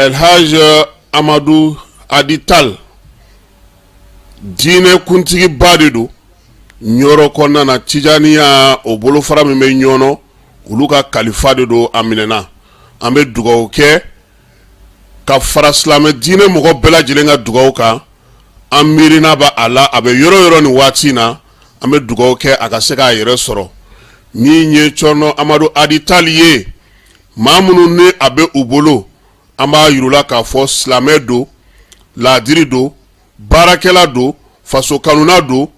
Elhaj Amadu Hadi Tal, diinɛ kuntigiba de don Ɲɔrɔ kɔnɔna na, Tijaniya o bolofara min bɛ Ɲɔnɔ, olu ka kalifa de don. A minɛna, an bɛ dugawu kɛ ka fara silamɛ diinɛ mɔgɔ bɛɛ lajɛlen ka dugawu kan. An miirina b'a a la, a bɛ yɔrɔ yɔrɔ nin waati in na, an bɛ dugawu kɛ a ka se k'a yɛrɛ sɔrɔ. Min ye Cɔrɔnɔ Amadu Hadi Tal ye, maa minnu ni a bɛ u bolo, an b'a yir'u la k'a fɔ silamɛ don, laadiri don, baarakɛla don, faso kanuna don,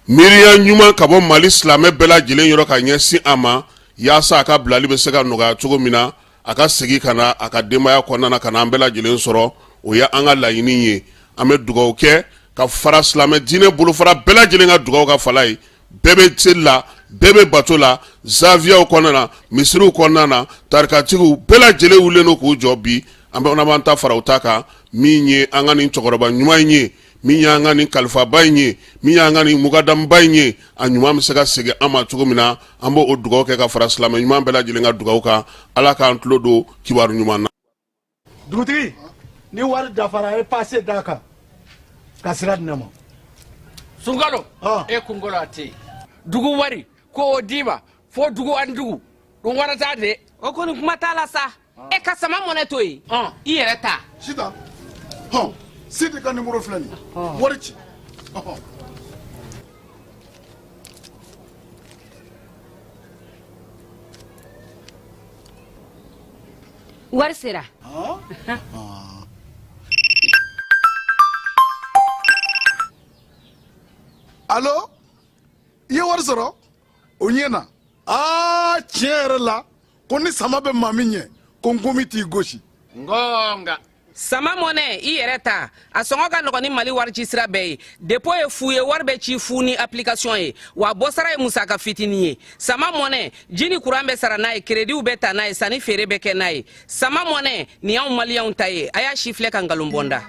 miiriya ɲuman ka bɔ Mali silamɛ bɛɛ lajɛlen yɔrɔ ka ɲɛsin a ma, yaasa a ka bilali bɛ se ka nɔgɔya cogo min na, a ka segin ka na a ka denbaya kɔnɔna na, ka na an bɛɛ lajɛlen sɔrɔ. O ye an ka laɲini ye. An bɛ dugawu kɛ ka fara silamɛ diinɛ bolofara bɛɛ lajɛlen ka dugawu kan. Fala ye, bɛɛ bɛ seli la, bɛɛ bɛ bato la, zawiyaw kɔnɔna na, misiriw kɔnɔna na, tarikatigiw bɛɛ lajɛlen wulilen don k'u jɔ bi. An bɛ b'an ta fara u ta kan. Min ye an ka nin cɛkɔrɔba ɲuman in ye, min y'an ka nin kalifaba in ye, min y'an ka nin mukadamuba in ye, a ɲuman bɛ se ka segin an ma cogo min na, an b'o dugawu kɛ ka fara silamɛ ɲuman bɛɛ lajɛlen ka dugawu kan. Ala k'an tulo don kibaru ɲuman na. Dugutigi, ni wari dafara, a ye pase d'a kan ka sira di ne ma. Sunkalo e kunkolo a tɛ yen. Dugu wari ko o d'i ma fo dugu ani dugu ɗum warata de. O kɔni kuma t'a la sa. E ka sama mɔnɛ to yen, i yɛrɛ ta. Sitan hɔn, Sidi ka nimoro filɛ nin ye, wari ci. Wari sera. Alo, i ye wari sɔrɔ? O ɲɛna. Aa, tiɲɛ yɛrɛ la, ko ni sama bɛ maa min ɲɛ, ko nkomi t'i gosi. Ngonga. Sama mɔnɛ, i yɛrɛ ta, a sɔngɔ ka nɔgɔn ni Mali wari ci sira bɛɛ ye. Dépôt ye fu ye, wari bɛ ci fu ni application ye, wa bɔsara ye musaka fitinin ye. Sama mɔnɛ, ji ni kuran bɛ sara n'a ye, kerediw bɛ ta n'a ye, sanni feere bɛ kɛ n'a ye. Sama mɔnɛ nin y'anw maliyɛnw ta ye. A y'a si filɛ ka nkalon bɔ n da.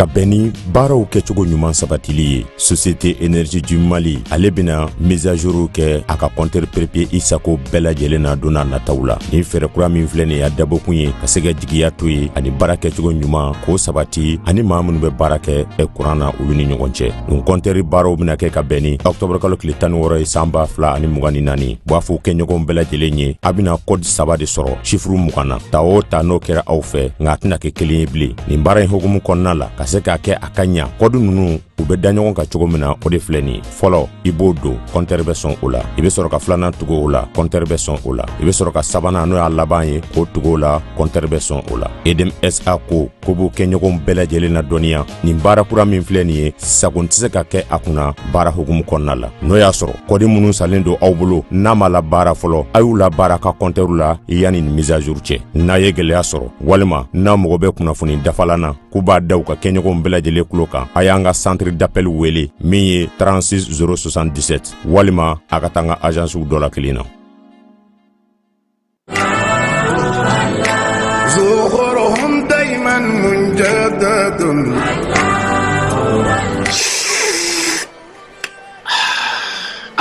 Ka bɛn ni baaraw kɛcogo ɲuman sabatili ye, Société Énergie du Mali ale bɛna mise à jour kɛ a ka compteur prépayé i sago bɛɛ lajɛlen na don n'a nataw la. Nin fɛɛrɛ kura min filɛ nin y'a dabɔkun ye ka se ka jigiya to ye ani baara kɛcogo ɲuman k'o sabati ani maa minnu bɛ baara kɛ kuran na, olu ni ɲɔgɔn cɛ. Nin compteur baaraw bɛna kɛ ka bɛn ni octobre kalo tile 16 ye san 2024. B'a fɔ kɛɲɔgɔnw bɛɛ lajɛlen ye, a bɛna code saba de sɔrɔ chiffre 20 na. Ta o ta, n'o kɛra aw fɛ, nka a tɛna kɛ kelen ye bilen. Nin baara in hukumu kɔnɔna la, ka se k'a kɛ a ka ɲa, code ninnu u bɛ da ɲɔgɔn kan cogo min na, o de filɛ nin ye. Fɔlɔ, i b'o don, compteur bɛ sɔn o la. I bɛ sɔrɔ ka filanan tugu o la, compteur bɛ sɔn o la. I bɛ sɔrɔ ka sabanan, n'o y'a laban ye, k'o tugu o la, compteur bɛ sɔn o la. Edem SA ko ko b'u kɛɲɔgɔnw bɛɛ lajɛlen na dɔnniya, nin baara kura min filɛ nin ye, sagon tɛ se ka kɛ a kunna baara hukumu kɔnɔna la. N'o y'a sɔrɔ code minnu salen don aw bolo n'a ma labaara fɔlɔ, a y'u labaara ka compteur la yanni nin mise à jour cɛ. N'a ye gɛlɛya sɔrɔ walima n'a mago bɛ kunnafoni dafalan na, k'u b'a da u ka kɛɲɔgɔnw bɛɛ lajɛlen tulo kan, a y'an ka centre d'appel wele min ye 36 077, walima a ka taa an ka agencew dɔ la kelen na. زخرهم دايما مجدد.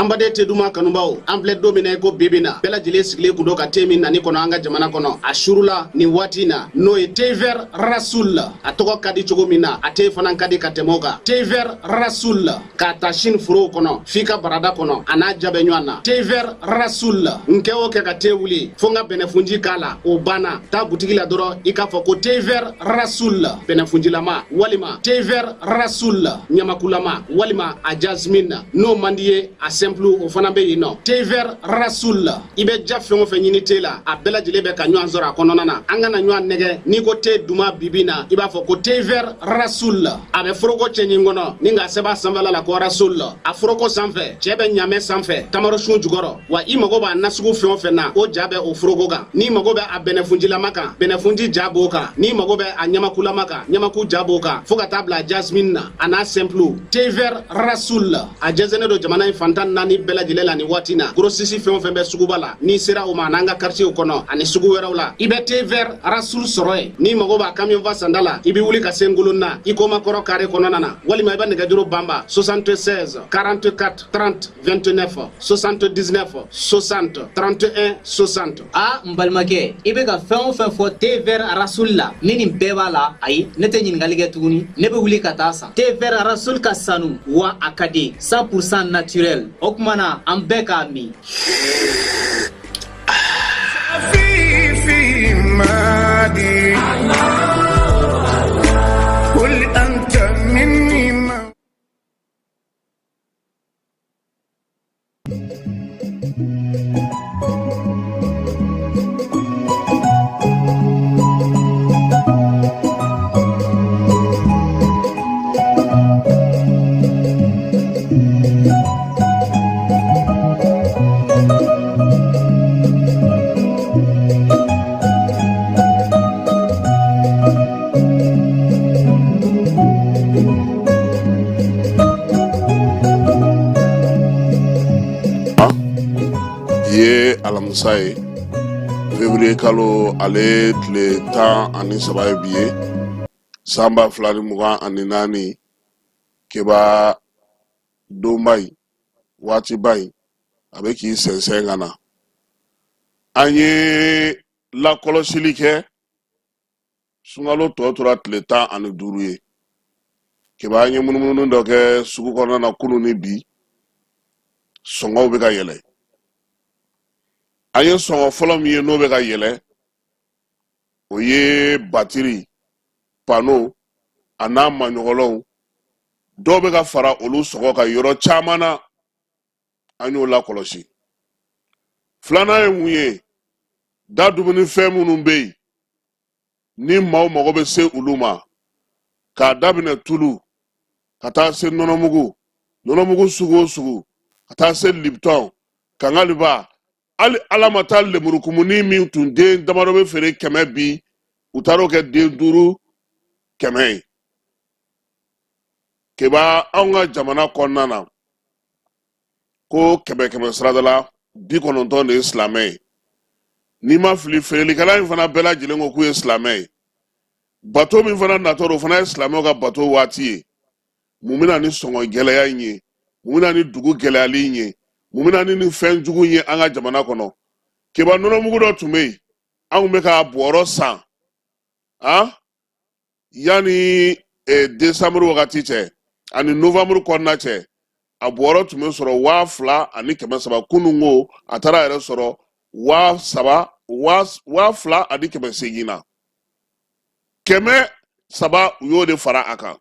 An baden te duman kanubaw, an filɛ don min na i ko bibi na, bɛɛ lajɛlen sigilen kun don ka te min nani kɔnɔ an ka jamana kɔnɔ a surula nin waati na, n'o ye thé vert Rasoul. A tɔgɔ ka di cogo min na, a te fana ka di ka tɛmɛ o kan. Thé vert Rasoul, k'a ta Chine forow kɔnɔ f'i ka barada kɔnɔ, a n'a ja bɛ ɲɔgɔn na. Thé vert Rasoul, n kɛ o kɛ ka te wuli fo n ka bɛnɛfunji k'a la, o banna. Taa butigi la dɔrɔn, i k'a fɔ ko thé vert Rasoul bɛnɛfunjilama, walima thé vert Rasoul ɲamakulama, walima a jasmine. N'o man di ye, a simple o fana bɛ yen nɔ. Thé vert Rasoul, i bɛ ja fɛn o fɛn ɲini te la, a bɛɛ lajɛlen bɛ ka ɲɔgɔn sɔrɔ a kɔnɔna na. An kana ɲɔgɔn nɛgɛ, n'i ko te duman bibi na, i b'a fɔ ko thé vert Rasoul. A bɛ foroko cɛɲi kɔnɔ ni k'a sɛbɛn a sanfɛla la ko Rasoul. A foroko sanfɛ, cɛ bɛ ɲamɛ sanfɛ tamarosun jukɔrɔ. Wa i mago b'a nasugu fɛn o fɛn na, o ja bɛ o foroko kan. N'i mago bɛ a bɛnɛfunjilama kan, bɛnɛfunji ja b'o kan. N'i mago bɛ a ɲamakulama kan, ɲamaku ja b'o kan, fo ka taa bila jasmine na, a n'a simple. Thé vert Rasoul, a jɛnsɛnnen don jamana in fan 14 bɛɛ. bɛɛ lajɛlen la nin waati na. Grossiste fɛn o fɛn bɛ suguba la, n'i sera o ma n'an ka quartier kɔnɔ ani sugu wɛrɛw la, i bɛ thé vert Rasoul sɔrɔ yen. N'i mago b'a camion fa sanda la, i bɛ wuli ka se Ngolonna Ikoma kɔrɔ carré kɔnɔna na, walima i bɛ nɛgɛjuru banba 76 44 30 29 79 60 31 60. A n balimakɛ, i bɛ ka fɛn o fɛn fɔ thé vert Rasoul la, ni nin bɛɛ b'a la, ayi, ne tɛ ɲininkali kɛ tuguni, ne bɛ wuli ka taa san. Thé vert Rasoul ka sanu wa a ka di, 100% naturel. O tuma na an bɛɛ k'a min. Bi ye alamisa ye, février kalo ale tile 13 ye bi ye, san 2024. Keba donba in, waatiba in, a bɛ k'i sɛnsɛn ka na. An ye lakɔlɔsili kɛ, sunkalo tɔ tora tile 15 ye. Keba, an ye munumunu dɔ kɛ sugu kɔnɔna na kunun ni bi, sɔngɔw bɛ ka yɛlɛ. An ye sɔngɔ fɔlɔ min ye n'o bɛ ka yɛlɛ, o ye batiri, pano a n'a maɲɔgɔlɔw. Dɔw bɛ ka fara olu sɔngɔ kan yɔrɔ caman na, an y'o lakɔlɔsi. Filanan ye mun ye? Da dumunifɛn minnu bɛ yen ni maaw mago bɛ se olu ma, k'a daminɛ tulu ka taa se nɔnɔmugu, nɔnɔmugu sugu o sugu, ka taa se liptɔn, kangaliba, hali ala ma taa lemurukumuni min tun den damadɔ bɛ feere 100 bi, u taar'o kɛ den 5 100 ye. Keba, anw ka jamana kɔnɔna na, ko kɛmɛ kɛmɛ sarada la, 90 de ye silamɛ ye. N'i ma fili, feerelikɛla in fana bɛɛ lajɛlen ko k'u ye silamɛ ye. Bato min fana natɔ don, o fana ye silamɛw ka bato waati ye. Mun bɛ na ni sɔngɔ gɛlɛya in ye? Mun bɛ na ni dugu gɛlɛyali in ye? Mun bɛ na ni nin fɛn jugu in ye an ka jamana kɔnɔ? Keba, nɔnɔmugu dɔ tun bɛ yen, an tun bɛ k'a bɔrɔ san a yanni desanburu wagati cɛ ani novanburu kɔnɔna cɛ, a bɔrɔ tun bɛ sɔrɔ 2300. Kunun ko a taara yɛrɛ sɔrɔ 3000, 2800 na. 300 u y'o de fara a kan.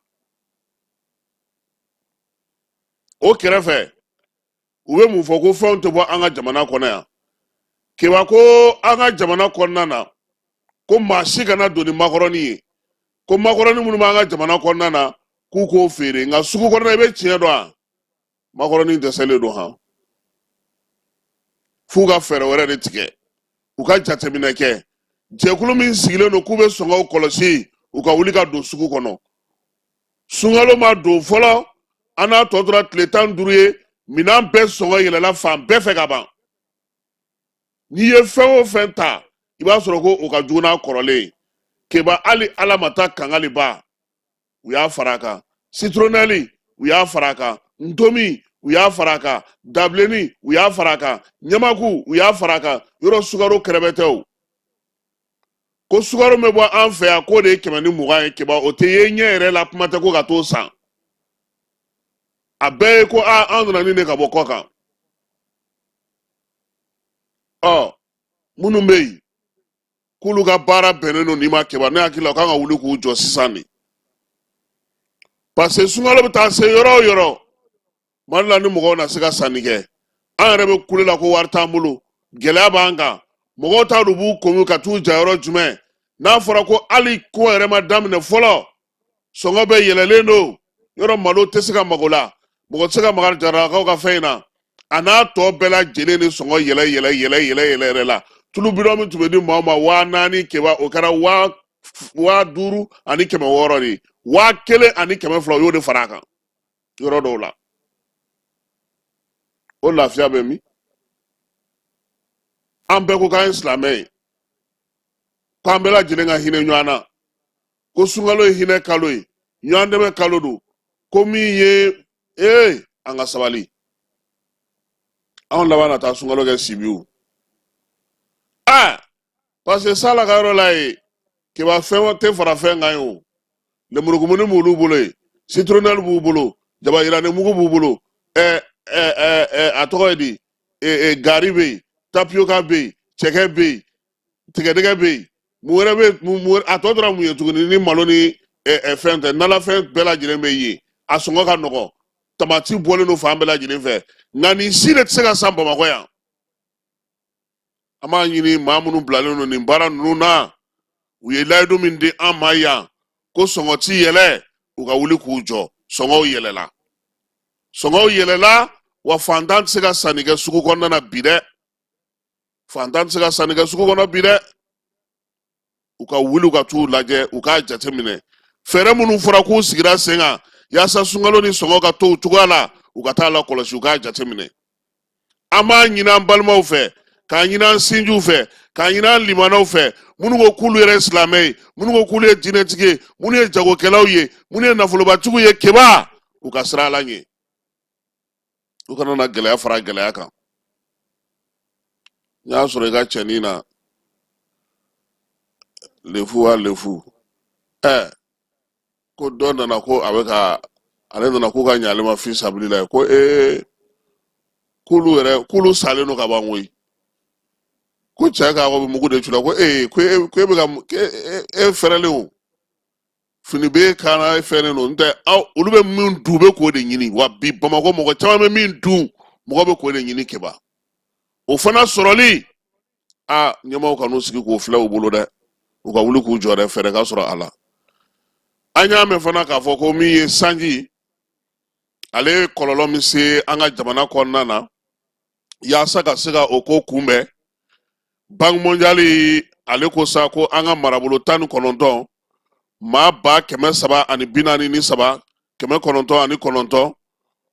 O kɛrɛfɛ, u bɛ mun fɔ? Ko fɛnw tɛ bɔ an ka jamana kɔnɔ yan. Keba, ko an ka jamana kɔnɔna na, ko maa si kana don ni makɔrɔni ye, ko makɔrɔni minnu b'an ka jamana kɔnɔna na, k'u k'o feere. Nka sugu kɔnɔna, i bɛ tiɲɛ dɔn, a makɔrɔni dɛsɛlen don han, f'u ka fɛɛrɛ wɛrɛ de tigɛ, u ka jateminɛ kɛ. Jɛkulu min sigilen don k'u bɛ sɔngɔw kɔlɔsi, u ka wuli ka don sugu kɔnɔ. Sunkalo ma don fɔlɔ, an n'a tɔ tora tile 15 ye, minɛn bɛɛ sɔngɔ yɛlɛla fan bɛɛ fɛ ka ban. N'i ye fɛn o fɛn ta, i b'a sɔrɔ ko o ka jugu n'a kɔrɔlen ye. Keba, hali ala ma taa kangaliba, u y'a fara a kan, sitronɛli u y'a fara a kan, ntomi u y'a fara a kan, dabilenni u y'a fara a kan, ɲamaku u y'a fara a kan. Yɔrɔ sukaro kɛrɛbɛtɛ o ko sukaro bɛ bɔ an fɛ yan, k'o de ye 120 ye. Keba, o tɛ ye ɲɛ yɛrɛ la, kuma tɛ ko ka t'o san. A bɛɛ ye ko aa, an nana ni ne ka bɔ kɔ kan. Ɔ minnu bɛ yen k'olu ka baara bɛnnen don nin ma, Keba, ne hakili la u kan ka wuli k'u jɔ sisan de, parce que sunkalo bɛ taa se yɔrɔ o yɔrɔ Mali la, ni mɔgɔw na se ka sanni kɛ, an yɛrɛ bɛ kule la ko wari t'an bolo, gɛlɛya b'an kan, mɔgɔw t'a dɔn u b'u komi ka t'u ja yɔrɔ jumɛn. N'a fɔra ko hali ko yɛrɛ ma daminɛ fɔlɔ, sɔngɔ bɛɛ yɛlɛlen don yɔrɔ, malo tɛ se ka mago la, mɔgɔ tɛ se ka maga jaralakaw ka fɛn in na, a n'a tɔ bɛɛ lajɛlen ni sɔngɔ yɛlɛ yɛlɛ yɛlɛ yɛlɛ yɛlɛ yɛrɛ la. Tulu bidɔn min tun bɛ di maaw ma 4000, Keba, o kɛra 5600 de ye, 1200, u y'o de fara a kan yɔrɔ dɔw la. O lafiya bɛ min? An bɛɛ ko k'an ye silamɛ ye, k'an bɛɛ lajɛlen ka hinɛ ɲɔgɔn na, ko sunkalo ye hinɛ kalo ye, ɲɔgɔn dɛmɛ kalo don, ko min ye ee, an ka sabali. Anw laban na taa sunkalo kɛ Sibiw. Aa, parce que sala ka yɔrɔ la yen, Keba, fɛn tɛ fara fɛn kan ye. O lemurukumuni b'olu bolo yen, citronnelle b'u bolo, jabayirani mugu b'u bolo, ɛ ɛ ɛ ɛ a tɔgɔ ye di, ɛ gari bɛ yen, tapioca bɛ yen, cɛkɛ bɛ yen, tigɛdɛgɛ bɛ yen, mun wɛrɛ bɛ mun mun a tɔ tora mun ye tuguni ni malo ni ɛ ɛ fɛn tɛ? Nalafɛn bɛɛ lajɛlen bɛ yen, a sɔngɔ ka nɔgɔn, tamati bɔlen don fan bɛɛ lajɛlen fɛ, nka nin si de tɛ se ka san Bamakɔ yan. An b'a ɲini maa minnu bilalen don nin baara ninnu na, u ye layidu min di an ma yan ko sɔngɔ ti yɛlɛ, u ka wuli k'u jɔ. Sɔngɔw yɛlɛla, sɔngɔw yɛlɛla, wa fantan tɛ se ka sanni kɛ sugu kɔnɔna na bi dɛ. Fantan tɛ se ka sanni kɛ sugu kɔnɔ bi dɛ. U ka wuli u ka t'u lajɛ, u k'a jateminɛ fɛɛrɛ minnu fɔra k'u sigira sen kan yaasa sunkalo ni sɔngɔ ka to o cogoya la, u ka taa lakɔlɔsi, u k'a jateminɛ. An b'a ɲini an balimaw fɛ, k'a ɲini an sinjiw fɛ, k'a ɲini an limanaw fɛ, minnu ko k'olu yɛrɛ ye silamɛ ye, minnu ko k'olu ye diinɛtigi ye, minnu ye jagokɛlaw ye, minnu ye nafolobatigiw ye, Keba, u ka siran Ala ɲɛ, u kana na gɛlɛya fara gɛlɛya kan. N y'a sɔrɔ i ka cɛnin na lefu wa lefu, ɛ ko dɔ nana ko a bɛ ka ale nana k'u ka ɲɛ ale ma fi sabili la ye, ko ee, k'olu yɛrɛ k'olu salen don ka ban koyi, ko cɛ k'a ko bɛ mugu de ci la, ko ee, ko e ko e bɛ ka e fɛrɛlen o fini bɛ kana e fɛnnen don. N tɛ aw, olu bɛ min dun, u bɛ k'o de ɲini. Wa bi Bamakɔ mɔgɔ caman bɛ min dun, mɔgɔ bɛ k'o de ɲini, Keba. O fana sɔrɔli, a ɲɛmaaw kan'u sigi k'o filɛ u bolo dɛ, u ka wuli k'u jɔ dɛ, fɛɛrɛ ka sɔrɔ a la. An y'a mɛn fana k'a fɔ ko min ye sanji, ale ye kɔlɔlɔ min se an ka jamana kɔnɔna na, yaasa ka se ka o ko kunbɛn, Banque mondiale ale ko sa ko an ka marabolo 19, maa 343 909,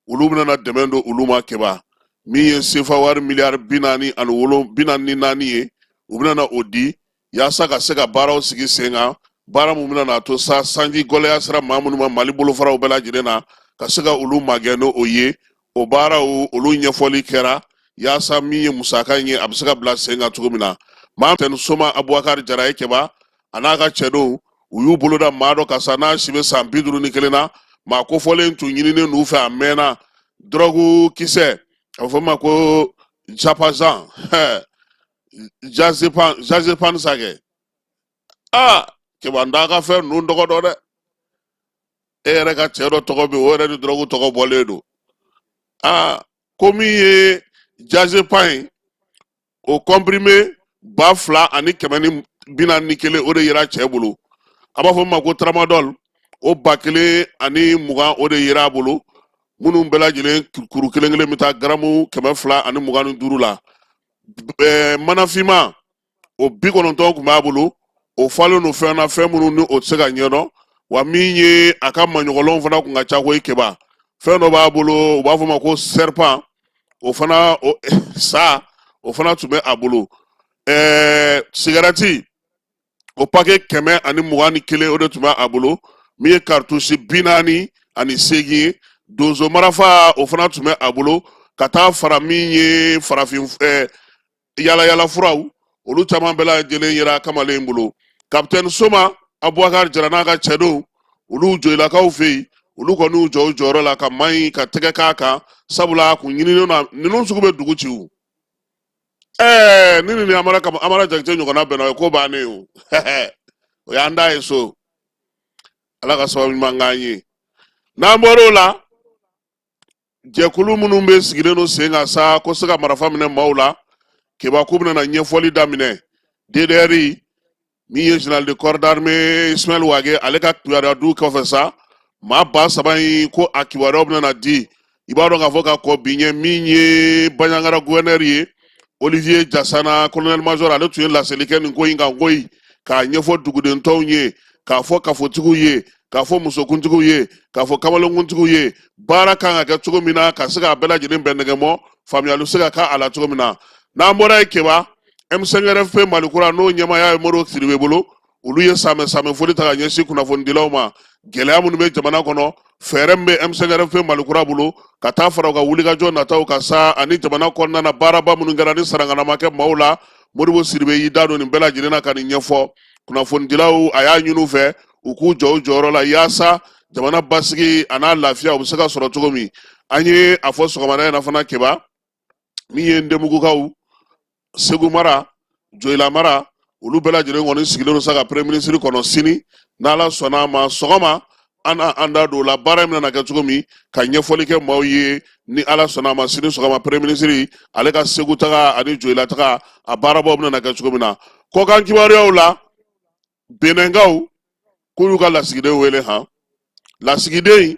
olu bɛna na dɛmɛ don olu ma, Keba, min ye sefa wari miliyari bi naani ani wolo 44 ye. U bɛna na o di yaasa ka se ka baaraw sigi sen kan, baara mun bɛna n'a to sa sanji gɛlɛya sera maa minnu ma Mali bolofaraw bɛɛ lajɛlen na, ka se ka olu magɛn n'o ye. O baaraw olu ɲɛfɔli kɛra yaasa min ye musaka in ye, a bɛ se ka bila sen kan cogo min na. Maa tɛni Soma Abubakari Jara ye, Keba, a n'a ka cɛdenw, u y'u bolo da maa dɔ kan sa n'a si bɛ san 51 na. Maa kofɔlen tun ɲininen n'u fɛ a mɛnna, dɔrɔgu kisɛ, a bɛ fɔ min ma ko japazan, jazepan, jazepan sakɛ. Aa, Keba, n t'a ka fɛn ninnu tɔgɔ dɔn dɛ. E yɛrɛ ka cɛ dɔ tɔgɔ bɛ yen, o yɛrɛ ni dɔrɔgu tɔgɔ bɔlen don. Aa, ko min ye jazepan ye, o comprimé 2141, o de yera cɛ bolo. A b'a fɔ min ma ko tramadol, o 1020, o de yera a bolo. Minnu bɛɛ lajɛlen kuru kelen kelen bɛ taa garamu 225 la. Manafinma o 90 tun b'a bolo, o falen don fɛn na, fɛn minnu ni o tɛ se ka ɲɛdɔn. Wa min ye a ka maɲɔgɔlɔnw fana kun ka ca koyi, Keba. Fɛn dɔ b'a bolo, u b'a fɔ ma ko serpent, o fana o sa, o fana tun bɛ a bolo. Sigarɛti o pake 121, o de tun bɛ a bolo. Min ye karitusi 48 ye, donso marafa, o fana tun bɛ a bolo, ka taa fara min ye farafin yala yala furaw, olu caman bɛɛ lajɛlen yera kamalen bolo. Kapitɛni Soma Abubakar Jara n'a ka cɛdenw, olu Joyilakaw fɛ yen, olu kɔni y'u jɔ u jɔyɔrɔ la ka maa in ka tɛgɛ k'a kan, sabula a kun ɲininen na. Ninnu sugu bɛ dugu ci o. Ɛɛ, ni nin ni Amara kama, Amara Jakite ɲɔgɔnna bɛnna, o ye ko bannen ye. O o y'an da ye so. Ala ka sababu ɲuman k'an ye. N'an bɔr'o la, jɛkulu minnu bɛ sigilen don sen kan sa ko se ka marafa minɛ maaw la, Keba, k'u bɛna na ɲɛfɔli daminɛ. DDR, min ye général de corps d'armée Ismaël Wage, ale ka kibaruya du kɔfɛ sa, maa 3000 in, ko a kibaruyaw bɛna na di. I b'a dɔn k'a fɔ ka kɔn bi ɲɛ, min ye Banjagara gouverneur ye, Olivier Jasana, colonel major, ale tun ye laseli kɛ nin ko in kan koyi, k'a ɲɛfɔ duguden tɔw ye, k'a fɔ kafotigiw ye, k'a fɔ musokuntigiw ye, k'a fɔ kamalenkuntigiw ye, baara kan ka kɛ cogo min na ka se k'a bɛɛ lajɛlen bɛn nɛgɛmɔ. Faamuyali bɛ se ka k'a la cogo min na. N'an bɔra yen Keba, M5RFP Malikura, n'o ɲɛmaaya ye Modibo Sidibe bolo, olu ye samɛ samɛ foli ta ka ɲɛsin kunnafonidilaw ma. Gɛlɛya minnu bɛ jamana kɔnɔ, fɛɛrɛ min bɛ M5RFP Malikura bolo ka taa fara u ka wulikajɔ nataw kan sa, ani jamana kɔnɔna na baaraba minnu kɛra ni sarangana ma kɛ maaw la, Modibo Sidibe y'i da don nin bɛɛ lajɛlen na ka nin ɲɛfɔ kunnafonidilaw. A y'a ɲini u fɛ u k'u jɔ u jɔyɔrɔ la yaasa jamana basigi a n'a lafiya u bɛ se ka sɔrɔ cogo min. An ye a fɔ sɔgɔmada in na fana Keba, min ye Ndemugukaw, Segu mara, Joyila mara, olu bɛɛ lajɛlen kɔni sigilen don sa ka premier ministre kɔnɔ sini, n'Ala sɔnna a ma sɔgɔma. An na an da don o la, baara in bɛna kɛ cogo min, ka ɲɛfɔli kɛ maaw ye ni Ala sɔnna a ma sini sɔgɔma. Premier ministre ale ka Segu taga ani Joyila taga, a baarabaw bɛna kɛ cogo min na. Kɔkan kibaruyaw la, Benɛnkaw k'u y'u ka lasigiden wele han. Lasigiden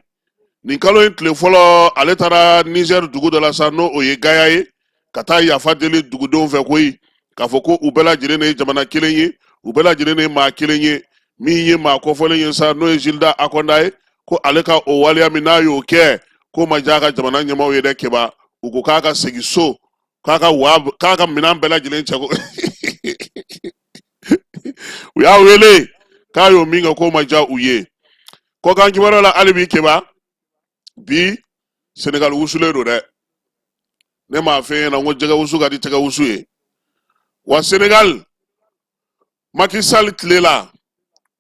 nin kalo in tile fɔlɔ, ale taara Niger dugu dɔ la sa, n'o o ye Gaya ye, ka taa yafa deli dugudenw fɛ koyi, k'a fɔ ko u bɛɛ lajɛlen de ye jamana kelen ye, u bɛɛ lajɛlen de ye maa kelen ye. Min ye maa kɔfɔlen ye sa, n'o ye Gilda Akonda ye, ko ale ka o waleya min n'a y'o kɛ, k'o ma diya a ka jamana ɲɛmaaw ye dɛ Keba. U ko k'a ka segin so, k'a ka minɛn bɛɛ lajɛlen cɛ. Ko u y'a wele k'a y'o min kɛ, k'o ma diya u ye. Kɔkan kibaruya la hali bi Keba, bi Senegal wusulen don dɛ. Ne m'a f'e ɲɛna ko jɛgɛ wusu ka di tɛgɛ wusu ye wa? Senegal, Macky Sall tile la,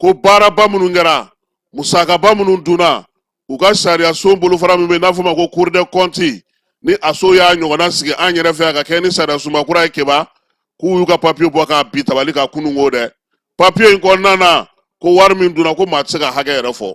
ko baaraba minnu kɛra, musakaba minnu dunna, u ka sariya so bolofara min bɛ n'a fɔ ma ko Cour des comptes, ni a so y'a ɲɔgɔnna sigi an yɛrɛ fɛ yan ka kɛ ni sariya sunba kura ye Keba, k'u y'u ka papiye bɔ k'a bi tabali kan kununko dɛ. Papiye in kɔnɔna na, ko wari min dunna, ko maa tɛ se ka hakɛ yɛrɛ fɔ.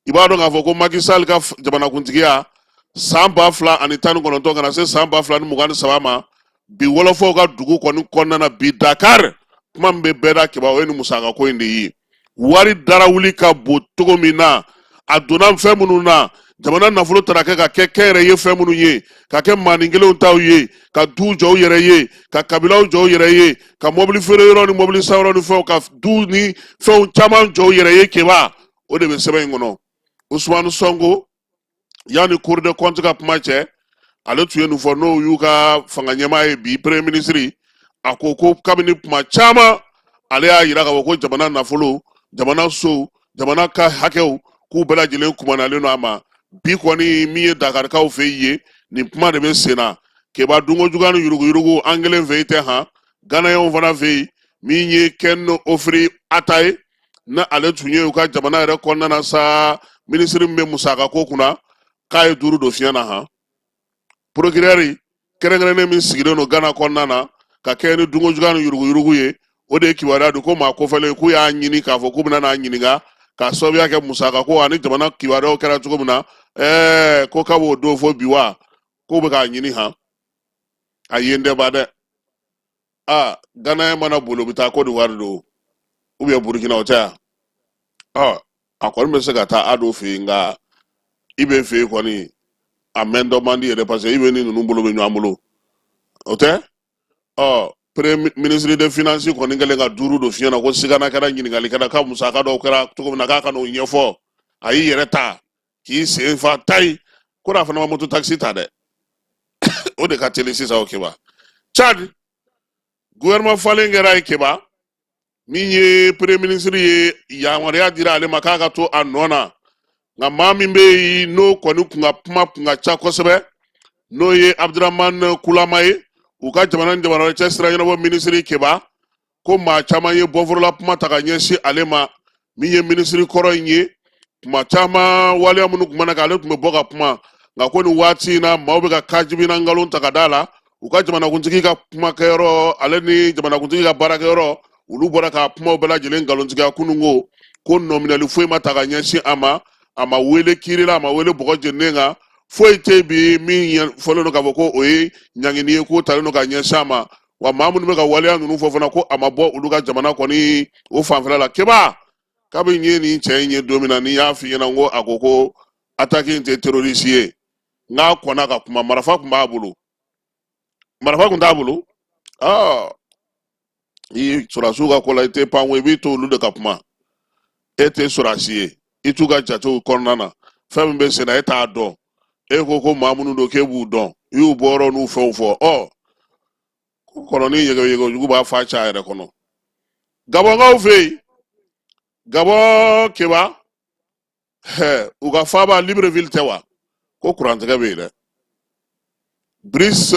I b'a dɔn k'a fɔ ko Macky Sall ka jamanakuntigiya san 2019 ka na se san 2023 ma, bi wɔlɔfɔw ka dugu kɔni kɔnɔna na bi Dakar, kuma min bɛ bɛɛ da Keba, o ye nin musaka ko in de ye. Wari darawuli ka bon cogo min na, a donna fɛn minnu na, jamana nafolo taara kɛ ka kɛ kɛnyɛrɛye fɛn minnu ye, ka kɛ maanin kelenw taw ye, ka duw jɔ u yɛrɛ ye, ka kabilaw jɔ u yɛrɛ ye, ka mɔbili feere yɔrɔ ni mɔbili san yɔrɔ ni fɛnw, ka du ni fɛnw caman jɔ u yɛrɛ ye Keba, o de bɛ sɛbɛn in kɔnɔ. Ousmane Sonko, yanni Cour des comptes ka kuma cɛ, ale tun ye nin fɔ, n'o y'u ka fanga ɲɛmaa ye bi, premier ministre. A ko ko kabini kuma caman ale y'a yira k'a fɔ ko jamana nafolo, jamana sow, jamana ka hakɛw, k'u bɛɛ lajɛlen kumanalen don a ma. Bi kɔni, min ye Dakarikaw fɛ yen, nin kuma de bɛ sen na Keba. Dunko juguya ni yuruguyurugu, an kelen fɛ yen tɛ han, Ganayɛnw fana fɛ yen. Min ye Ken Ofori Atta ye, ni ale tun ye u ka jamana yɛrɛ kɔnɔna na sa minisiri min bɛ musaka ko kunna, k'a ye duuru don fiɲɛ na han. Procureur kɛrɛnkɛrɛnnen min sigilen don Gana kɔnɔna na ka kɛɲɛ ni dunko juguya ni yuruguyurugu ye, o de ye kibaruya di ko maa kofɔlen k'u y'a ɲini k'a fɔ k'u bɛna n'a ɲininka k'a sababuya kɛ musaka ko ani jamana kibaruyaw kɛra cogo min na. Ko k'a b'o don fo bi wa, k'u bɛ k'a ɲini han. A ye n dɛba dɛ. Aa, Ganayɛn mana boli, u bɛ taa Côte d'Ivoire don ou bien Burukina, o tɛ yan. Ɔ, a kɔni bɛ se ka taa Ado fɛ yen, nka i bɛ fɛ yen kɔni, a mɛn dɔ man di yɛrɛ, parce que i bɛ ni ninnu bolo bɛ ɲɔgɔn bolo, o tɛ. Ɔ, premier ministre de finance kɔni kɛlen ka duuru don fiɲɛ na, ko sigana kɛra, ɲininkali kɛra ka musaka dɔw kɛra cogo min na, k'a ka n'o ɲɛfɔ. A y'i yɛrɛ ta k'i sen fa tayi ko a fana ma moto taxi ta dɛ, o de ka teli sisan o Keba. Tchad, gouvernement falen kɛra ye Keba. Min ye premier ministre ye, yamaruya dira ale ma k'a ka to a nɔ na, nka maa min bɛ yen n'o kɔni kun ka kuma kun ka ca kosɛbɛ, n'o ye Abdramane Kulama ye, u ka jamana ni jamana wɛrɛ cɛ sira ɲɛnabɔ minisiri Keba, ko maa caman ye bɔforola kuma ta ka ɲɛsin ale ma. Min ye minisiri kɔrɔ in ye, kuma caman waleya minnu tun mana kɛ, ale tun bɛ bɔ ka kuma, nka ko nin waati in na, maaw bɛ ka kajibina nkalon ta ka d'a la. U ka jamanakuntigi ka kumakɛyɔrɔ, ale ni jamanakuntigi ka baarakɛyɔrɔ, olu bɔra ka kumaw bɛɛ lajɛlen nkalontigiya kununko, ko nɔminɛli foyi ma ta ka ɲɛsin a ma, a ma wele kiiri la, a ma wele bɔgɔ jeninen kan, foyi tɛ bi min fɔlen don k'a fɔ ko o ye ɲangini ye k'o talen don ka ɲɛsin a ma. Wa maa minnu bɛ ka waleya ninnu fɔ fana, ko a ma bɔ olu ka jamana kɔni o fanfɛla la. Keba, kabi n ye nin cɛ in ye don min na, ni y'a f'i ɲɛna ko a ko ko attaque in tɛ terroriste ye, n k'a kɔnna ka kuma. Marifa tun b'a bolo, marifa tun t'a bolo. Aa, i sɔrɔdasiw ka ko la, i tɛ pan ko i b'i to olu de ka kuma. E tɛ sɔrɔdasi ye, i t'u ka jatew kɔnɔna na, fɛn min bɛ sen na, e t'a dɔn. E ko ko maa minnu don, k'e b'u dɔn. I y'u bɔyɔrɔ n'u fɛnw fɔ. Ɔ, ko kɔnɔni yɛgɛyɛgɛ jugu b'a fa ca yɛrɛ kɔnɔ. Gabɔnkaw fɛ yen, Gabɔn keba, u ka faaba Libreville tɛ wa, ko kurantigɛ bɛ yen dɛ. Brice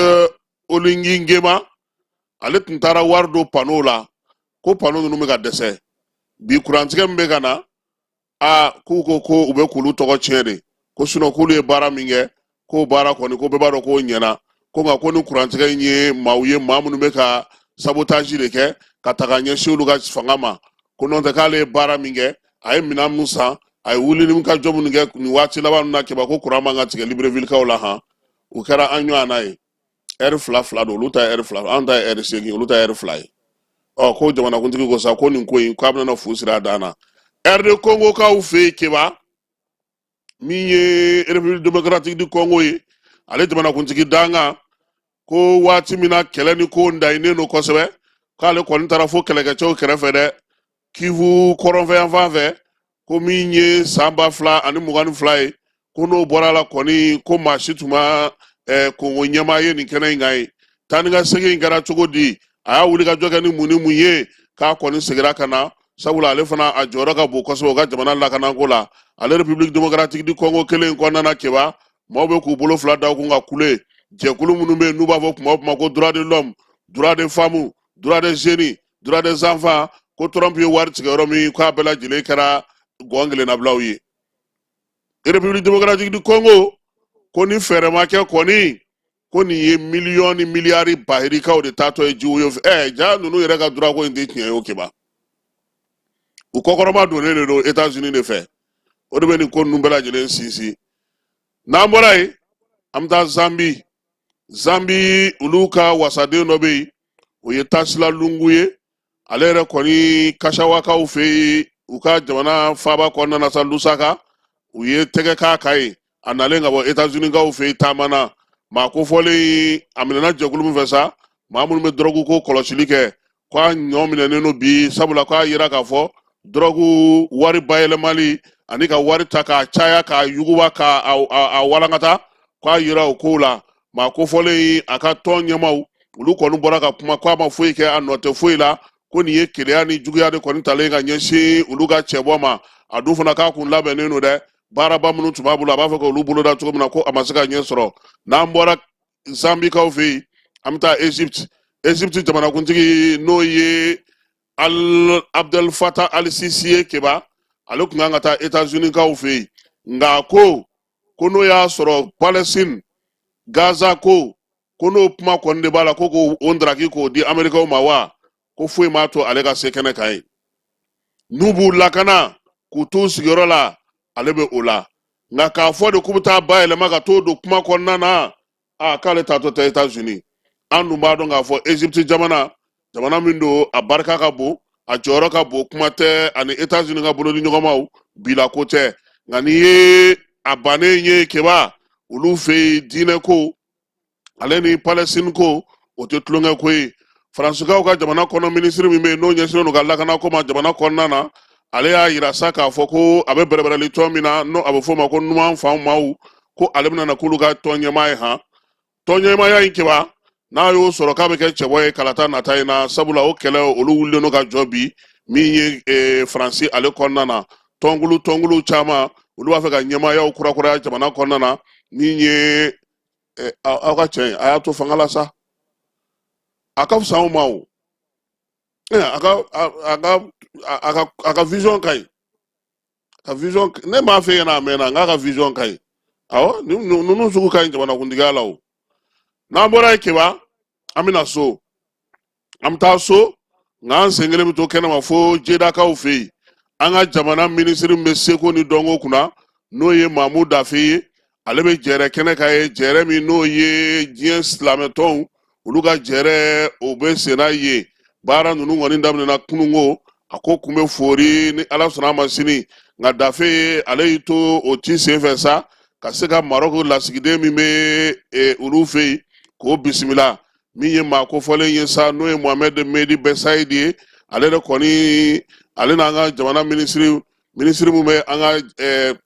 Oligui Nguema, ale tun taara wari don panow la, ko pano ninnu bɛ ka dɛsɛ bi, kurantigɛ min bɛ ka na. Aa, k'u ko ko u bɛ k'olu tɔgɔ tiɲɛ de, ko sinɔn k'olu ye baara min kɛ, k'o baara kɔni, ko bɛɛ b'a dɔn k'o ɲɛna, ko nka ko ni kurantigɛ in ye maaw ye, maa minnu bɛ ka sabotage de kɛ ka taga ɲɛsin olu ka fanga ma, ko n'o tɛ k'ale ye baara min kɛ, a ye minɛn min san, a ye wuli ni ka jɔ minnu kɛ nin waati laban ninnu na keba, ko kuran man ka tigɛ Librevillekaw la. Han, o kɛra an ɲɔgɔnna ye, ɛri fila fila don, olu ta ye ɛri fila, an ta ye ɛri 8, olu ta ye ɛri 2 ye. Ɔ, ko jamanakuntigi ko sa ko nin ko in, k'a bɛna fu siri a dan na. RD Congo kaw fɛ yen keba, min ye République démocratique du Congo ye, ale jamanakuntigi dankan ko waati min na kɛlɛ ni ko dayinen don kosɛbɛ, k'ale kɔni taara fo kɛlɛkɛcɛw kɛrɛfɛ dɛ, Kivu kɔrɔnfɛ yanfan fɛ, ko min ye san 2022 ye, ko n'o bɔra la kɔni, ko maa si tun ma Kongo ɲɛmaa ye nin kɛnɛ in kan ye. Taa ni ka segin in kɛra cogo di? A y'a wuli ka jɔ kɛ ni mun ni mun ye k'a kɔni seginna ka na? Sabula ale fana a jɔyɔrɔ ka bon kosɛbɛ u ka jamana lakanako la. Ale République démocratique du Congo kelen in kɔnɔna na keba, maaw bɛ k'u bolo fila da kun ka kule. Jɛkulu minnu bɛ yen n'u b'a fɔ kuma o kuma ko droit de l'homme, droit des femmes, droit des jeunes, droit des enfants, ko Trump ye wari tigɛ yɔrɔ min, k'a bɛɛ lajɛlen kɛra gɔn kelennabilaw ye. République démocratique du Congo, ko ni fɛɛrɛ ma kɛ kɔni, ko nin ye miliyɔn ni miliyari bahirikaw de taatɔ ye jiwoyo fɛ. Ja ninnu yɛrɛ ka droit ko in tɛ tiɲɛ ye o keba, u kɔkɔrɔma donnen de don États-Unis de fɛ, o de bɛ nin ko ninnu bɛɛ lajɛlen sinsin. N'an bɔra yen, an bɛ taa Zambi. Zambi, olu ka wasaden dɔ bɛ yen, o ye Tasila Lungu ye. Ale yɛrɛ kɔni, Kasawakaw fɛ yen, u ka jamana faaba kɔnɔna na sa, Lusaka, u ye tɛgɛ k'a kan yen, a nalen ka bɔ États-Unis-kaw fɛ yen taama na. Maa kofɔlen, a minɛna jɛkulu min fɛ sa, maa minnu bɛ dɔrɔgu ko kɔlɔsili kɛ, ko a ɲɔ minɛnen don bi, sabula k'a yira k'a fɔ dɔrɔgu wari bayɛlɛmali ani ka wari ta k'a caya, k'a yuguba, k'a a walankata, k'a yira o kow la. Maa kofɔlen, a ka tɔn ɲɛmaaw, olu kɔni bɔra ka kuma ko a ma foyi kɛ, a nɔ tɛ foyi la, ko nin ye keleya ni juguya de kɔni talen ka ɲɛsin olu ka cɛbɔ ma. A dun fana k'a kun labɛnnen don dɛ, baaraba minnu tun b'a bolo, a b'a fɛ k'olu boloda cogo min na, ko a ma se ka ɲɛ sɔrɔ. N'an bɔra Zambikaw fɛ yen, an bɛ taa Egypte. Egypte jamanakuntigi, n'o ye Al Abdel Fattah al-Sisi ye keba, ale tun kan ka taa États-Unis kaw fɛ yen, nka ko n'o y'a sɔrɔ Palestine, Gaza ko n'o kuma kɔni de b'a la, ko k'o o ndaraki k'o di Amerikaw ma wa, ko foyi m'a to ale ka se kɛnɛ kan yen. N'u b'u lakana k'u t'u sigiyɔrɔ la, ale bɛ o la, nka k'a fɔ de k'u bɛ taa bayɛlɛma ka t'o don kuma kɔnɔna na, a k'ale taatɔ tɛ États-Unis. An dun b'a dɔn k'a fɔ Égypte jamana, jamana min don, a barika ka bon, a jɔyɔrɔ ka bon, kuma tɛ ani États-Unis ka bolodi ɲɔgɔnmaw bila ko tɛ. Nka n'i ye a bannen ye keba, olu fɛ yen, diinɛ ko ale ni Palestine ko, o tɛ tulonkɛ ko ye. Faransikaw ka jamana kɔnɔ minisiri min bɛ yen, n'o ɲɛsinnen don ka lakana ko ma jamana kɔnɔna na, ale y'a yira sa k'a fɔ ko a bɛ bɛrɛbɛrɛli tɔn min na, n'o a bɛ f'o ma ko numan fan maaw, ko ale bɛna na k'olu ka tɔn ɲɛmaa ye. Han, tɔn ɲɛmaaya in keba, n'a y'o sɔrɔ, k'a bɛ kɛ cɛbɔ ye kalata nata in na, sabula o kɛlɛ olu wulilen don ka jɔ bi. Min ye Faransi ale kɔnɔna na, tɔnkulu tɔnkulu caman, olu b'a fɛ ka ɲɛmaayaw kurakuraya jamana kɔnɔna na. Min ye aw ka cɛ ye, a y'a to fanga la sa, a ka fisa anw ma o. A ka vision ka ɲi, ka vision, ne m'a fɛ ɲɛna a mɛnna, n k'a ka vision ka ɲi. Awɔ, ninnu sugu ka ɲi jamanakuntigiya la o. N'an bɔra yen keba, an bɛna so, an bɛ taa so, nka an sen kelen bɛ to kɛnɛma fo Jedakaw fɛ yen. An ka jamana minisiri min bɛ seko ni dɔnko kunna, n'o ye Mamu Dafe ye, ale bɛ jɛrɛ kɛnɛ kan ye, jɛrɛ min n'o ye diɲɛ silamɛtɔnw olu ka jɛrɛ, o bɛ senna yen. Baara ninnu kɔni daminɛna kununko, a ko kun bɛ foori ni Ala sɔnna a ma sini. Nka Dafe ale y'i to o ci senfɛ sa, ka se ka Marɔku lasigiden min bɛ olu fɛ yen, k'o bisimila. Min ye maa kofɔlen ye sa, n'o ye Mohamɛd Medi Bɛsayidi ye, ale de kɔni, ale n'an ka jamana minisiri min bɛ an ka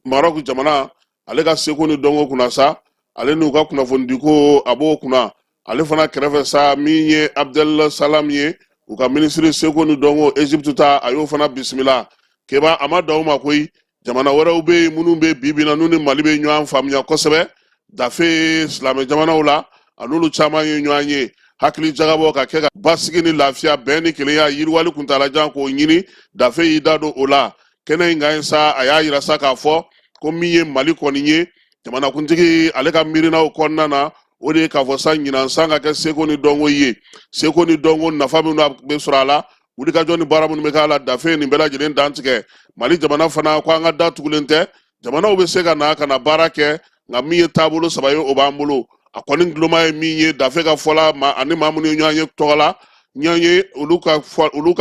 Marɔku jamana, ale ka seko ni dɔnko kunna sa, Ale n'u ka kunnafonidiko a b'o kunna. Ale fana kɛrɛfɛ sa, min ye Abdel Salam ye, u ka minisiri seko ni dɔnko Egypte ta, a y'o fana bisimila. Keba, a ma dan o ma koyi, jamana wɛrɛw bɛ yen minnu bɛ bi bi na n'u ni Mali bɛ ɲɔgɔn faamuya kosɛbɛ dafe silamɛ jamanaw la, a n'olu caman ye ɲɔgɔn ye hakili jagabɔ ka kɛ ka basigi ni lafiya, bɛn ni kelenya, yiriwali kuntaalajan k'o ɲini. Dafe y'i da don o la kɛnɛ in kan yen sa. A y'a yira sa k'a fɔ ko min ye Mali kɔni ye, jamanakuntigi ale ka miirinaw kɔnɔna na, o de ye k'a fɔ sa ɲinan san ka kɛ seko ni dɔnko ye. Seko ni dɔnko nafa minnu bɛ sɔrɔ a la, wulikajɔ ni baara minnu bɛ k'a la, dafe nin bɛɛ lajɛlen dantigɛ. Mali jamana fana ko an ka da tugulen tɛ, jamanaw bɛ se ka na ka na baara kɛ, nka min ye taabolo saba ye, o b'an bolo. A kɔni guloma ye min ye, dafe ka fɔ la, ma ani maa minnu ye ɲɔgɔn ye tɔgɔ la ɲɔgɔn ye, olu ka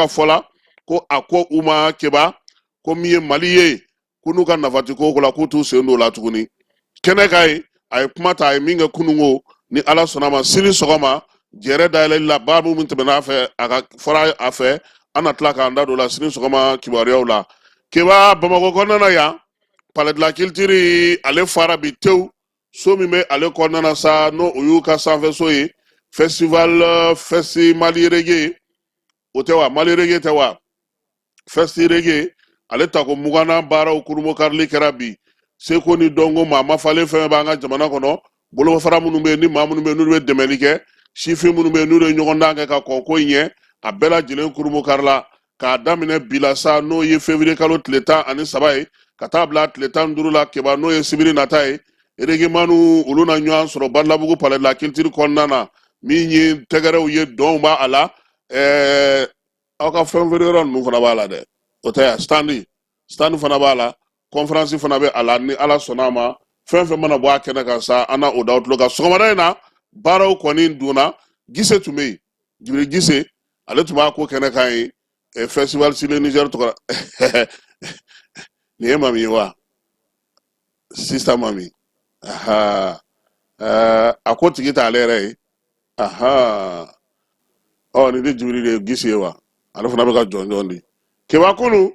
fɔ la ko a ko u ma Keba, ko min ye Mali ye, ko n'u ka nafa ti ko o ko la, k'u t'u sen don o la tuguni. Kɛnɛ kan yen, a ye kuma ta, a ye min kɛ kununko, ni Ala sɔnna ma, sini sɔgɔma jɛrɛ dayɛlɛli la, baabu min tɛmɛna a fɛ, a ka fɔra a fɛ, an na tila k'an da don o la sini sɔgɔma kibaruyaw la. Keba, Bamakɔ kɔnɔna na yan, Palais de la Culture ale fara bi tewu. So min bɛ ale kɔnɔna na sa, n'o o y'u ka sanfɛso ye, festival Festi Mali Reggae, o tɛ wa? Mali Reggae tɛ wa? Festi Reggae ale tako 20nan baaraw kurunbonkarili kɛra bi. Seko ni dɔnko maa mafalen fɛn b'an ka jamana kɔnɔ, bolofara minnu bɛ yen ni maa minnu bɛ yen n'olu bɛ dɛmɛli kɛ, sifin minnu bɛ yen n'olu ye ɲɔgɔndan kɛ ka kɔn ko in ɲɛ, a bɛɛ lajɛlen kurunbonkarila k'a daminɛ bi la sa, n'o ye février kalo tile 13 ye, ka taa bila tile 15 la Keba, n'o ye sibiri nata ye. Reggaemaniw olu na ɲɔgɔn sɔrɔ Badalabugu Palais de la Culture kɔnɔna na. Min ye tɛgɛrɛw ye, dɔnw b'a la, aw ka fɛn feere yɔrɔ ninnu fana b'a la dɛ, o tɛ yan, stand fana b'a la, conférence fana bɛ a la. Ni Ala sɔnna a ma, fɛn fɛn mana bɔ a kɛnɛ kan sa, an na o d'aw tulo kan. Sɔgɔmada in na baaraw kɔni donna, Gise tun bɛ yen, Jibiri Gise, ale tun b'a ko kɛnɛ kan yen, festival sur le Niger tɔgɔ. Nin ye Mami ye wa? Sista Mami, aha, a ko tigi t'ale yɛrɛ ye, aha. Ɔ, nin de Jibiri de ye Gise ye wa? Ale fana bɛ ka jɔnjɔn di. Keba, kunu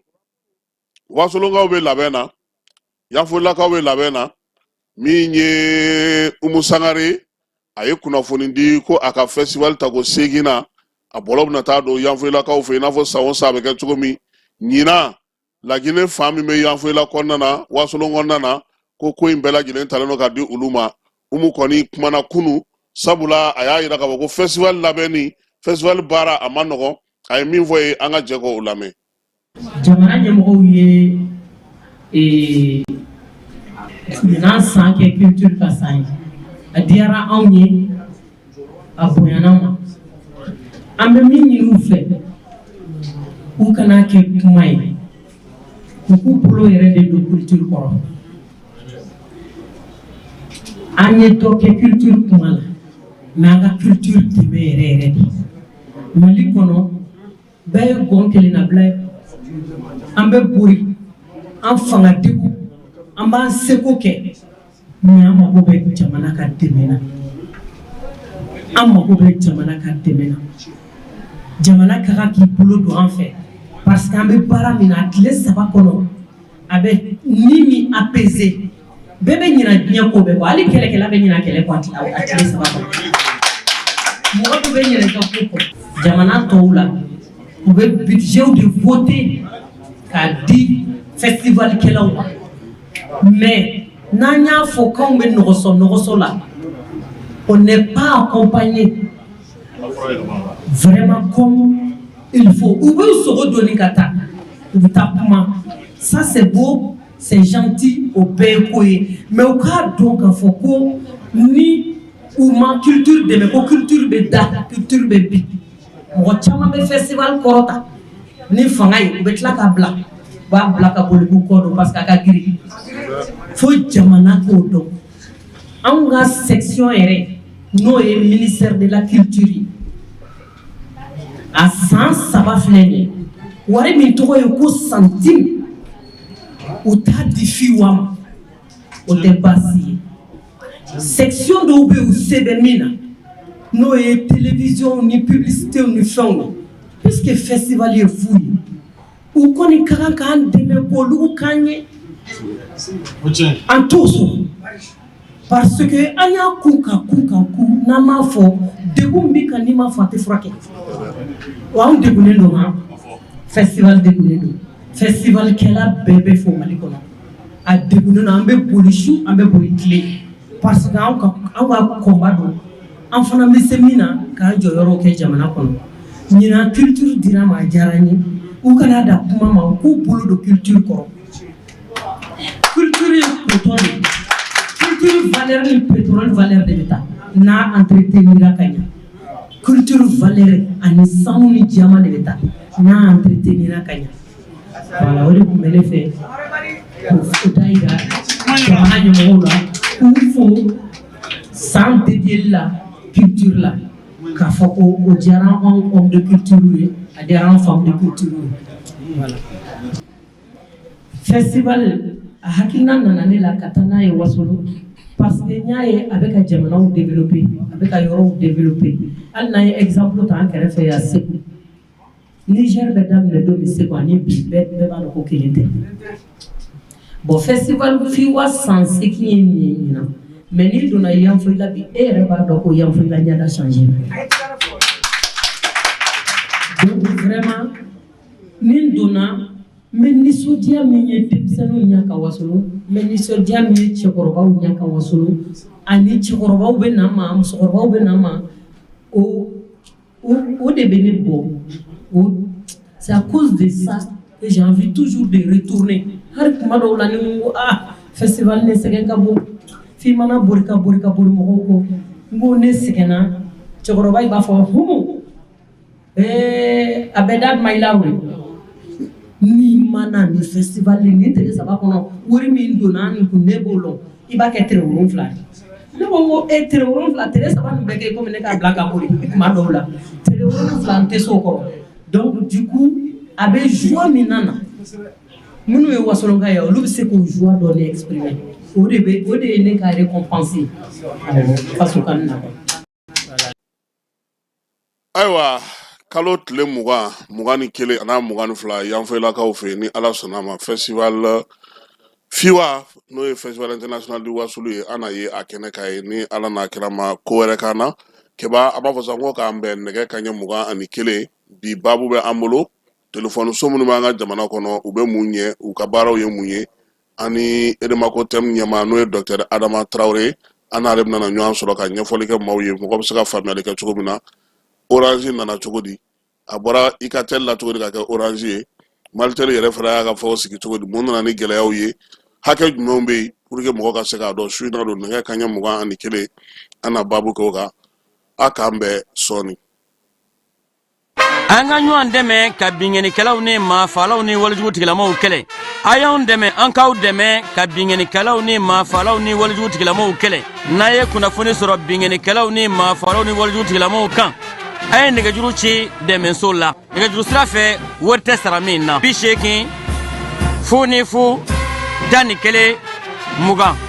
Wasolonkaw bɛ labɛn na, Yanfolilakaw bɛ labɛn na. Min ye Umu Sangare, a ye kunnafoni di ko a ka festival tako 8 na, a bɔlɔ bɛna taa don Yanfolilakaw fɛ, i n'a fɔ san o san a bɛ kɛ cogo min. Ɲinan, Laginɛ fan min bɛ Yanfolila kɔnɔna na, Wasolon kɔnɔna na, ko in bɛɛ lajɛlen talen don ka di olu ma. Umu kɔni kumana kunu, sabula a y'a yira k'a fɔ ko festival labɛnni, festival baara a ma nɔgɔn. A ye min fɔ ye, an ka jɛ k'o lamɛn. Jamana ɲɛmɔgɔw ye ɲinan san kɛ culture ka san ye. A diyara anw ye, a bonyana ma. An bɛ min ɲini u fɛ, u kana kɛ kuma ye, u k'u bolo yɛrɛ de don culture kɔrɔ. An ye dɔ kɛ culture kuma la, mais an ka culture dɛmɛ yɛrɛ yɛrɛ de. Mali kɔnɔ, bɛɛ ye gɔn kelen nabila ye. An bɛ bori, an fanga degun, an b'an seko kɛ, mais an mago bɛ jamana ka dɛmɛ na. An mago bɛ jamana ka dɛmɛ na. Jamana ka kan k'i bolo don an fɛ, parce que an bɛ baara min na, a tile 3 kɔnɔ, a bɛ ni min apaiser, bɛɛ bɛ ɲina diɲɛ ko bɛɛ kɔ. Hali kɛlɛkɛla bɛ ɲina kɛlɛ kɔ a tile 3 kɔnɔ. Mɔgɔ dɔ bɛ ɲinɛ i ka ko kɔ. Jamana tɔw la, u bɛ budget de voter k'a di festival kɛlaw ma, mais n'an y'a fɔ k'anw bɛ nɔgɔsɔ nɔgɔsɔ la, on n'est pas accompagné vraiment comme il faut. U bɛ sogo doni ka taa, u bɛ taa kuma, ça c'est beau, c'est gentil, o bɛɛ ye ko ye, mais u k'a dɔn k'a fɔ ko ni u ma culture dɛmɛ, ko culture bɛ da, culture bɛ bin. Mɔgɔ caman bɛ festival kɔrɔta ni fanga ye, u bɛ tila k'a bila, u b'a bila ka boli k'u kɔ don, parce que a ka girin. Fo jamana k'o dɔn. Anw ka section yɛrɛ, n'o ye ministère de la culture ye, a san 3 filɛ nin ye, wari min tɔgɔ ye ko centime, u t'a di FIWA ma. O tɛ baasi ye. Section dɔw bɛ yen, u se bɛ min na, n'o ye télévision ni publicité ni fɛnw ye, puisque festival ye fu ye, u kɔni ka kan k'an dɛmɛ k'olu k'an ye. An t'o sɔrɔ. Parce que an y'a ku ka ku ka ku n'an m'a fɔ degun b'i kan n'i m'a fɔ a tɛ furakɛ wa anw degunnen don han festival degunnen don festival kɛla bɛɛ bɛ fo Mali kɔnɔ a degunnen don an bɛ boli su an bɛ boli tile parce que anw ka anw ka combat don an fana bɛ se min na k'an jɔyɔrɔ kɛ jamana kɔnɔ ɲinan culture dira an ma a diyara n ye u kana dan kuma ma u k'u bolo don culture kɔrɔ culture ye coton de ye culture valeur ni pétrole valeur de bɛ taa n'a entretenira ka ɲɛ culture valeur ani sanu ni diamant de bɛ taa n'a entretenira ka ɲɛ voilà o de tun bɛ ne fɛ k'o da yira jamana ɲɛmɔgɔw la k'u fo san dédié la culture la k'a fɔ ko o diyara anw homme de culture ye a diyara anw femme de culture ye voilà. Festival a hakilina nana ne la ka taa n'a ye Wasolo parce que n y'a ye a bɛ ka jamanaw développer a bɛ ka yɔrɔw développer hali n'an ye exemple ta an kɛrɛfɛ yan Segu Niger bɛ daminɛ don min Segu ani bi bɛɛ bɛɛ b'a dɔn ko kelen tɛ bon festival FIWA san 8 ye nin ye ɲinan mais n'i donna Yanfolila bi e yɛrɛ b'a dɔn ko Yanfolila ɲɛda changé donc vraiment ni n donna n bɛ nisɔndiya min ye denmisɛnninw ɲɛ ka wasolo n bɛ nisɔndiya min ye cɛkɔrɔbaw ɲɛ ka wasolo ani cɛkɔrɔbaw bɛ na n ma musokɔrɔbaw bɛ na n ma o o de bɛ ne bɔ o c'est à cause de ça que j'ai envie toujours de retourner hali tuma dɔw la ni n ko ah festival ne sɛgɛn ka bon f'i mana bori ka bori ka bori mɔgɔw kɔ n ko ne sɛgɛnna cɛkɔrɔba i b'a fɔ humu ee a bɛɛ da ma i la o n'i ma na nin festival nin tile 3 kɔnɔ wari min donna nin kun ne b'o lɔn i b'a kɛ tere 7 ye ne ko n ko e tere 7 tere 3 nin bɛɛ kɛ komi ne k'a bila ka boli tuma dɔw la tere 7 n tɛ s'o kɔrɔ donc du coup a bɛ joie min na na minnu ye wasolonka ye olu bɛ se k'o joie dɔɔni exprimer o de bɛ o de ye ne ka récompense ye awɔ faso kanu na. Ayiwa kalo tile 20, 21 an'a 22 Yanfolilakaw fɛ yen ni Ala sɔnna a ma festival FIWA n'o ye festival international du Wasulu ye an na ye a kɛnɛ kan yen ni Ala n'a kira ma ko wɛrɛ k'an na Keba an b'a fɔ sa ko k'an bɛn nɛgɛ kanɲɛ 21 bi baabu bɛ an bolo telefɔni so minnu b'an ka jamana kɔnɔ u bɛ mun ɲɛ u ka baaraw ye mun ye ani Edemako tɛmu ɲɛmaa n'o ye docteur Adama Tarawele an n'ale bɛna ɲɔgɔn sɔrɔ ka ɲɛfɔli kɛ maaw ye mɔgɔ bɛ se ka faamuyali kɛ cogo min na Orange nana cogo di a bɔra Ikatel la cogo di ka kɛ Orange ye Malitel yɛrɛ fana y'a ka fɛnw sigi cogo di mun nana ni gɛlɛyaw ye hakɛ jumɛnw bɛ yen pour que mɔgɔ ka se k'a dɔn su in na don nɛgɛ kanɲɛ 21 an na baabu kɛ o kan a k'an bɛn sɔɔni. An ka ɲɔgɔn dɛmɛ ka binkannikɛlaw ni maafalaw ni walejugu tigilamaw kɛlɛ. A y'anw dɛmɛ an k'aw dɛmɛ ka binkannikɛlaw ni maafalaw ni walejugu tigilamaw kɛlɛ. N'a ye kunnafoni sɔrɔ binkannikɛlaw ni maafalaw ni walejugu tigilamaw kan, a ye nɛgɛjuru ci dɛmɛso la. Nɛgɛjuru sira fɛ wari tɛ sara min na. 80 00 11 20.